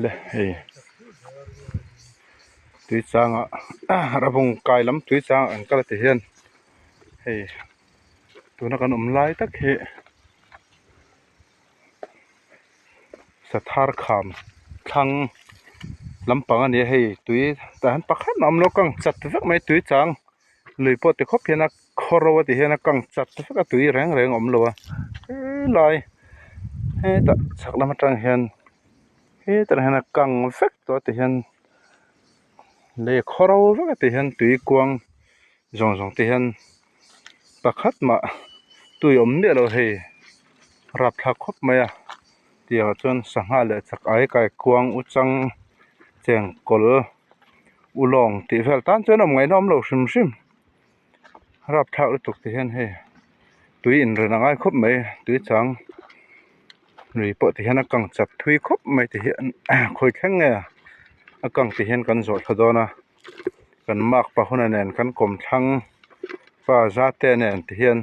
Le hei tui changah rabung kai lam tui changah an kal a ti hian hei tuna kan awm lai tak hi sathar kham thlang lampang a ni a hei tui tah hian pakhat mah a awm lo kang chat vek mai tui chang lui pawh ti khawp hian a khaw ro a ti hian a kang chat vek a tui reng reng a awm lo a helai hetah chhak lam atang hian hetah hian a kang vek tawh a ti hian lei khaw ro vek a ti hian tui kuang zawng zawng te hian pakhat mah tui awm miah lo hei rapthlak khawp mai a tiang ah chuan sangha leh chak ai kai kuang u chang chengkawl ulawng tih vel tan chuan awm ngaihna awm lo hrim hrim rapthlak lutuk te hian hei tui inren a ngai khawp mai tui chang lui pawh ti hian a kang chak thui khawp mai ti hian khawi thleng nge a kang ti hian kan zawh thla dawn a. Kan mark pahuna nen kan kawmthlang pa zate nen ti hian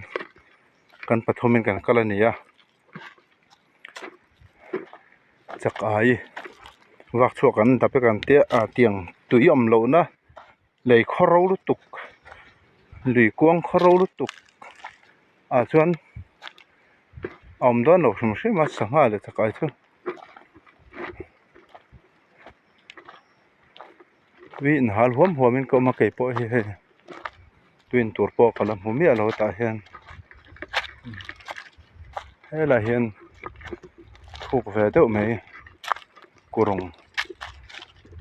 kan pathumin kan kal a ni a chak ai vak chhuak an dap e kan tia ah tiang tui awm lohna lei khaw ro lutuk lui kuang khaw ro lutuk ah chuan a awm dawn lo hrim hrim a sangha leh chak ai chu. Tui inhal huam huam in ka awm a kei pawh hi hei tui in tur pawh ka la hmu miah lo tah hian helaiah hian thuk ve deuh mai kurung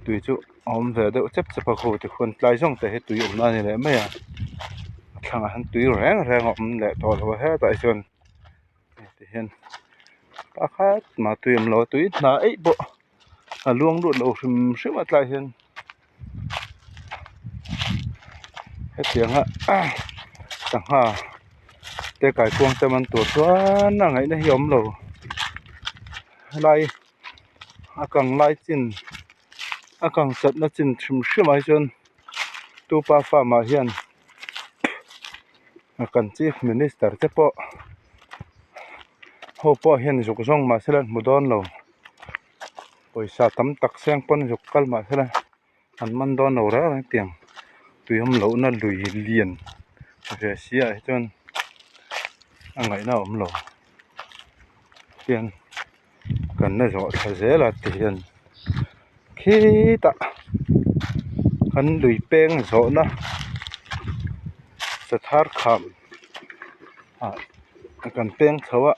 tui chu a awm ve deuh chep chep a khaw tikhuan tlai zawng te hi tui awmna a ni leh mai a a thlangah hian tui reng reng a awm leh tawh lo a hetah hi chuan hei ti hian pakhat mah tui awm lo a tui hna eih pawh. A luang lut lo hrim hrim a tlaiah hian hetianga sangha te kaikuang te man tur chuan a ngaihna hi a awm lo helai a kang lai chin a kang chatna chin hrim hrim ah hi chuan tupa farm ah hian kan chief minister te pawh ho pawh hian zuk zawng mahse la an hmu dawn lo. Pawisa tam tak seng pawn zuk kal mah sela an man dawn lo reng reng tiang tui awm lohna lui lian ve si ah hi chuan a ngaihna a awm lo tiang kan la zawh thla zel a ti hian khitah kan lui peng zawhna sathar kham ah kan peng chho a.